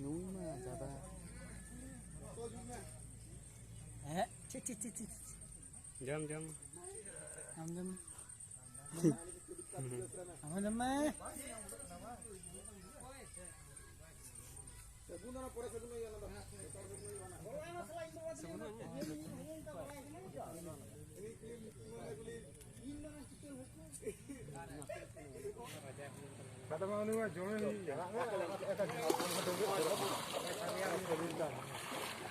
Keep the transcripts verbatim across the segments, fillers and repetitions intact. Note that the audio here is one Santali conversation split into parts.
ᱱᱩᱭ ᱢᱟ ᱡᱟᱫᱟ᱾ ᱦᱮᱸ, ᱪᱮᱫ, ᱪᱮᱫ, ᱪᱮᱫ, ᱪᱮᱫ? ᱡᱚᱢ, ᱡᱚᱢ᱾ ᱟᱢ ᱡᱚᱢ ᱢᱮ᱾ ᱟᱢ ᱦᱚᱸ ᱡᱚᱢ ᱢᱮ᱾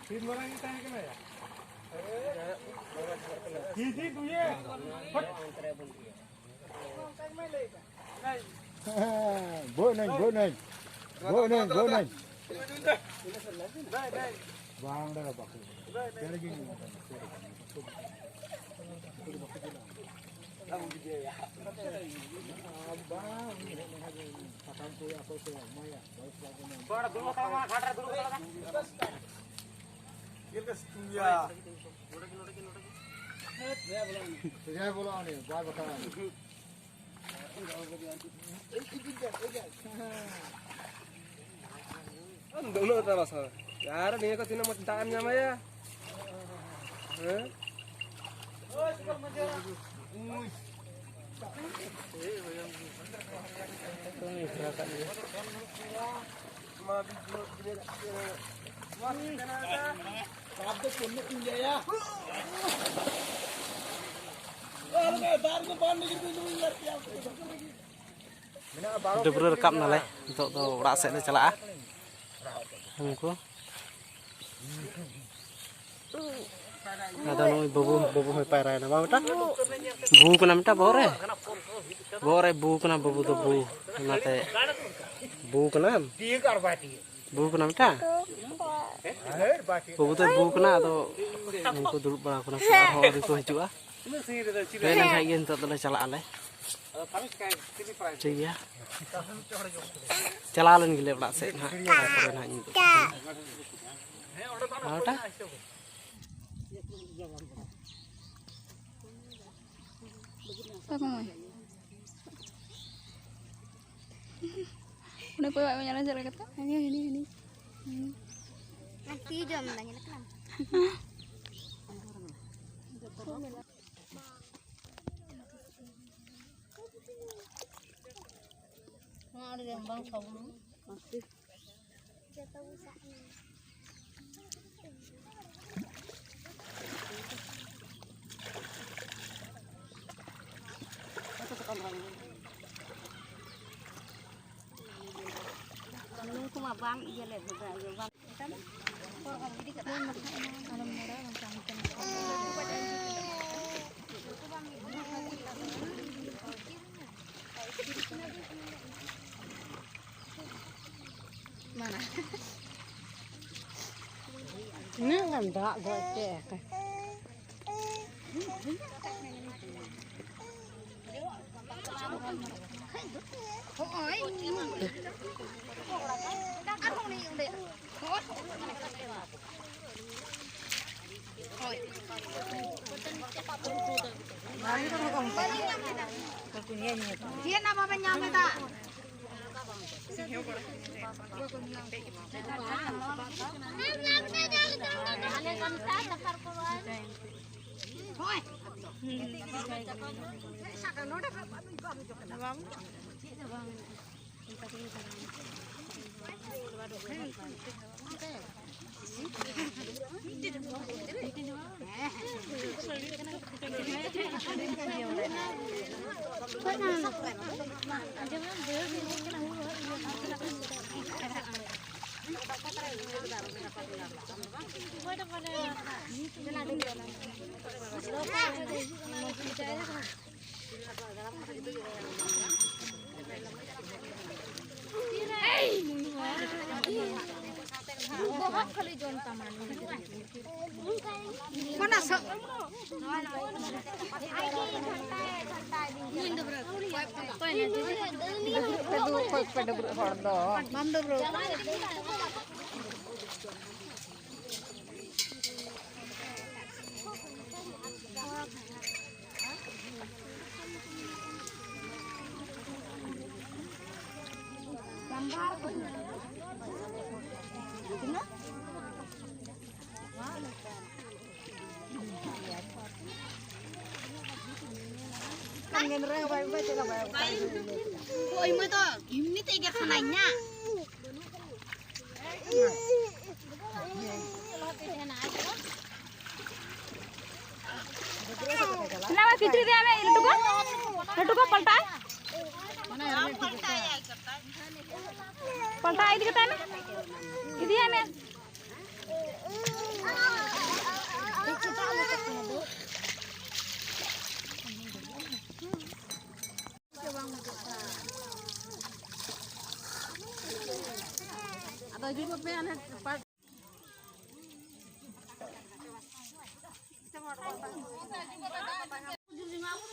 ᱛᱤᱱ ᱢᱟᱨᱟᱝ ᱜᱮ ᱛᱟᱦᱮᱸ ᱠᱟᱱᱟᱭᱟ? ᱦᱤ, ᱦᱤ, ᱫᱩᱭᱮ᱾ ᱦᱚᱴ᱾ ᱵᱚᱜ ᱱᱟᱹᱧ, ᱵᱚᱜ ᱱᱟᱹᱧ᱾ ᱵᱚᱜ ᱱᱟᱹᱧ, ᱵᱚᱜ ᱱᱟᱹᱧ᱾ ᱵᱟᱝ, ᱚᱸᱰᱮ ᱫᱚ ᱵᱟᱠᱚ᱾ ᱪᱮᱬᱮ ᱜᱮ ᱧᱮᱞ ᱠᱟᱱᱟ, ᱪᱮᱬᱮ᱾ ᱵᱟᱝ, ᱩᱱᱤ ᱦᱮᱡ ᱞᱮᱱᱠᱷᱟᱱ ᱜᱮ ᱥᱟᱠᱟᱢ ᱠᱚ ᱚᱠᱚᱭ ᱠᱚ ᱮᱢᱟᱭᱟ, ᱵᱟᱭᱤᱥ ᱞᱟᱠᱷ ᱜᱟᱱ ᱮᱢ᱾ ᱪᱮᱫ ᱞᱮᱠᱟ ᱥᱤᱛᱩᱝ ᱜᱮᱭᱟ? ᱥᱚᱡᱷᱟᱭ ᱵᱚᱞᱚᱜᱼᱟ ᱩᱱᱤ, ᱵᱟᱭ ᱵᱟᱛᱟᱣᱟ᱾ ᱩᱱᱟᱹᱜ ᱛᱟᱨᱟ ᱥᱟᱶ᱾ ᱟᱨ ᱱᱤᱭᱟᱹ ᱠᱚ ᱛᱤᱱᱟᱹᱜ ᱢᱚᱡᱽ ᱫᱟᱜ ᱮᱢ ᱧᱟᱢᱟᱭᱟ? ᱦᱮᱸ? ᱰᱟᱹᱵᱽᱨᱟᱹ ᱨᱟᱠᱟᱵ ᱱᱟᱞᱮ, ᱱᱤᱛᱚᱜ ᱫᱚ ᱚᱲᱟᱜ ᱥᱮᱫ ᱞᱮ ᱪᱟᱞᱟᱜᱼᱟ᱾ ᱩᱱᱠᱩ ᱟᱫᱚ ᱱᱩᱭ ᱵᱟᱹᱵᱩ, ᱵᱟᱹᱵᱩ ᱦᱚᱸᱭ ᱯᱟᱭᱨᱟᱭᱮᱱᱟ, ᱵᱟᱝ ᱵᱮᱴᱟ? ᱵᱩ ᱠᱟᱱᱟ ᱢᱤᱫᱴᱟᱝ ᱵᱚᱦᱚᱜ ᱨᱮ, ᱵᱚᱦᱚᱜ ᱨᱮ ᱵᱩ ᱠᱟᱱᱟ ᱵᱟᱹᱵᱩ ᱫᱚ, ᱵᱩ᱾ ᱚᱱᱟᱛᱮ ᱵᱩ ᱠᱟᱱᱟᱢ? ᱵᱩ ᱠᱟᱱᱟ ᱢᱤᱫᱴᱟᱝ? ᱵᱟᱹᱵᱩ ᱫᱚᱭ ᱵᱩ ᱠᱟᱱᱟ, ᱟᱫᱚ ᱩᱱᱠᱩ ᱫᱩᱲᱩᱵ ᱵᱟᱲᱟ ᱠᱟᱱᱟ ᱠᱚ, ᱟᱨᱦᱚᱸ ᱟᱹᱣᱨᱤ ᱠᱚ ᱦᱤᱡᱩᱜᱼᱟ᱾ ᱦᱮᱡ ᱞᱮᱱᱠᱷᱟᱡ ᱜᱮ ᱱᱤᱛᱚᱜ ᱫᱚᱞᱮ ᱪᱟᱞᱟᱜ ᱟᱞᱮ᱾ ᱴᱷᱤᱠ ᱜᱮᱭᱟ, ᱪᱟᱞᱟᱣ ᱞᱮᱱ ᱜᱮᱞᱮ ᱚᱲᱟᱜ ᱥᱮᱫ ᱱᱟᱦᱟᱜ, ᱛᱟᱨᱯᱚᱨᱮ ᱱᱟᱦᱟᱜ ᱤᱧ ᱩᱫᱩᱜ ᱟᱯᱮ ᱠᱟᱱᱟ᱾ ᱵᱟᱨᱚᱴᱟ᱾ ᱛᱟᱠᱚ ᱢᱟᱹᱭ᱾ ᱚᱱᱟ ᱠᱚᱭᱚᱜ ᱢᱮ, ᱧᱮᱞ ᱢᱮ ᱪᱮᱫ ᱞᱮᱠᱟ ᱠᱟᱛᱮ᱾ ᱦᱟᱹᱱᱤ, ᱦᱟᱹᱱᱤ, ᱦᱟᱹᱱᱤ᱾ ᱦᱩᱸ᱾ ᱟᱨ ᱛᱤ ᱡᱚᱢ ᱫᱟ, ᱧᱮᱞ ᱠᱟᱱᱟ? ᱱᱚᱣᱟ ᱟᱹᱰᱤ ᱜᱟᱱ ᱵᱟᱝ ᱥᱟᱵᱚᱱᱟ᱾ ᱡᱚᱛᱚ ᱵᱚ ᱥᱟᱵ ᱢᱮ᱾ ᱱᱩᱠᱩ ᱢᱟ ᱵᱟᱝ ᱤᱭᱟᱹ ᱞᱮ ᱵᱷᱮᱡᱟ, ᱤᱭᱟᱹ ᱵᱟᱝ᱾ ᱛᱤᱱᱟᱹᱜ ᱜᱟᱱ ᱫᱟᱜ ᱫᱚ ᱮᱱᱛᱮ᱾ ᱪᱮᱫ ᱦᱚᱸ ᱵᱟᱵᱮᱱ ᱧᱟᱢ ᱮᱫᱟ? ᱚᱱᱟ ᱥᱚ- ᱰᱟᱹᱵᱽᱨᱟᱹᱜ ᱯᱮ, ᱫᱩ ᱚᱠᱚᱭ ᱯᱮ ᱰᱟᱹᱵᱽᱨᱟᱹᱜ ᱦᱚᱲ ᱫᱚ᱾ ᱵᱟᱢ ᱰᱟᱹᱵᱽᱨᱟᱹᱜ᱾ ᱳᱭ ᱢᱟ ᱫᱚ ᱮᱢᱱᱤ ᱛᱮᱜᱮ ᱥᱟᱱᱟᱧᱟ᱾ ᱪᱟᱞᱟᱣ ᱢᱮ, ᱠᱤᱪᱨᱤᱡ ᱨᱮᱭᱟᱜ ᱢᱮ, ᱞᱟᱹᱴᱩ ᱜᱚ, ᱞᱟᱹᱴᱩ ᱜᱚ, ᱯᱟᱞᱴᱟᱭ᱾ ᱯᱟᱞᱴᱟᱭ ᱤᱫᱤ ᱠᱟᱛᱟᱭ ᱢᱮ, ᱤᱫᱤᱭᱟᱭ ᱢᱮ᱾ ᱟᱫᱚ ᱦᱤᱡᱩᱜ ᱯᱮ ᱦᱟᱱᱮ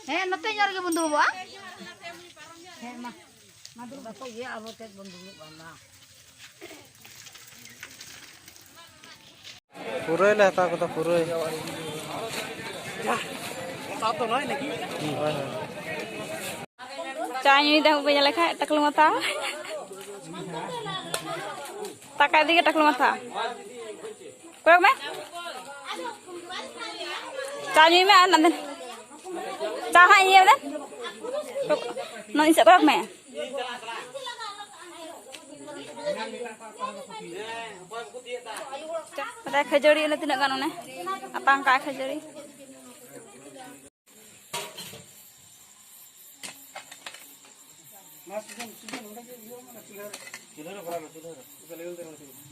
ᱦᱮᱸ, ᱱᱚᱛᱮ ᱧᱚᱜ ᱨᱮᱜᱮ ᱵᱚᱱ ᱫᱩᱲᱩᱵᱚᱜᱼᱟ᱾ ᱦᱮᱸ, ᱢᱟ᱾ ᱢᱟ ᱫᱩᱲᱩᱵ ᱠᱟᱛᱮ ᱜᱮ ᱟᱵᱚ ᱛᱮᱫ ᱵᱚᱱ ᱫᱩᱲᱩᱵᱼᱟ, ᱢᱟ᱾ ᱯᱩᱨᱟᱹᱭ ᱞᱮ ᱦᱟᱛᱟᱣ ᱠᱮᱫᱟ, ᱯᱩᱨᱟᱹᱭ᱾ ᱦᱳᱭ, ᱦᱳᱭ᱾ ᱪᱟ ᱧᱩᱭ ᱫᱟ, ᱵᱟᱹᱧ ᱧᱮᱞ ᱞᱮᱠᱷᱟᱡ ᱴᱟᱠᱞᱩ ᱢᱟᱛᱷᱟ᱾ ᱴᱟᱠᱟ ᱤᱫᱤ ᱜᱮ ᱴᱟᱠᱞᱩ ᱢᱟᱛᱷᱟ᱾ ᱠᱚᱭᱚᱜ ᱢᱮ᱾ ᱪᱟ ᱧᱩᱭ ᱢᱮ ᱟᱨ ᱱᱟᱱᱫᱮᱱ᱾ ᱪᱟ ᱦᱟᱸᱜ ᱤᱧ ᱤᱭᱟᱹ ᱫᱟ᱾ ᱱᱚᱣᱟ ᱤᱧ ᱥᱮᱫ ᱠᱚᱭᱚᱜ ᱢᱮ᱾ ᱪᱟ, ᱠᱷᱟᱹᱡᱟᱹᱲᱤ ᱚᱱᱮ ᱛᱤᱱᱟᱹᱜ ᱜᱟᱱ ᱚᱱᱮ ᱟᱛᱟᱝ ᱠᱟᱜᱼᱟ ᱠᱷᱟᱹᱡᱟᱹᱲᱤ᱾ ᱪᱩᱞᱦᱟᱹ ᱨᱮ ᱵᱷᱚᱨᱟᱣ ᱢᱮ, ᱪᱩᱞᱦᱟᱹ ᱨᱮ᱾ ᱪᱩᱞᱦᱟᱹ ᱨᱮ ᱵᱷᱚᱨᱟᱣ ᱢᱮ, ᱪᱩᱞᱦᱟᱹ ᱨᱮ᱾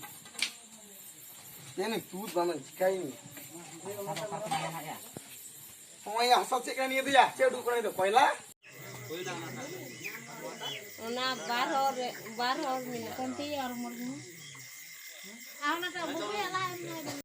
ᱧᱮᱞ ᱢᱮ, ᱛᱩᱫ ᱵᱟᱝ ᱪᱤᱠᱟᱹᱭ ᱢᱮ᱾ ᱦᱚᱸᱜᱼᱚᱭ ᱦᱟᱥᱟ ᱪᱮᱫ ᱠᱟᱱᱟ ᱱᱤᱭᱟᱹ ᱫᱚᱭᱟ? ᱪᱮᱫ ᱩᱰᱩᱠ ᱠᱟᱱᱟ ᱱᱤᱭᱟᱹ ᱫᱚ? ᱠᱚᱭᱞᱟ? ᱚᱱᱟ ᱵᱟᱨ ᱦᱚᱲ ᱨᱮ, ᱵᱟᱨ ᱦᱚᱲ ᱢᱮᱱᱟᱜ᱾ ᱠᱚᱱᱴᱤ ᱟᱨ ᱢᱩᱨᱢᱩ᱾ ᱟᱨ ᱚᱱᱟᱴᱟᱜ ᱵᱩᱵᱩᱭᱟᱜ ᱞᱟᱦᱟ ᱨᱮ᱾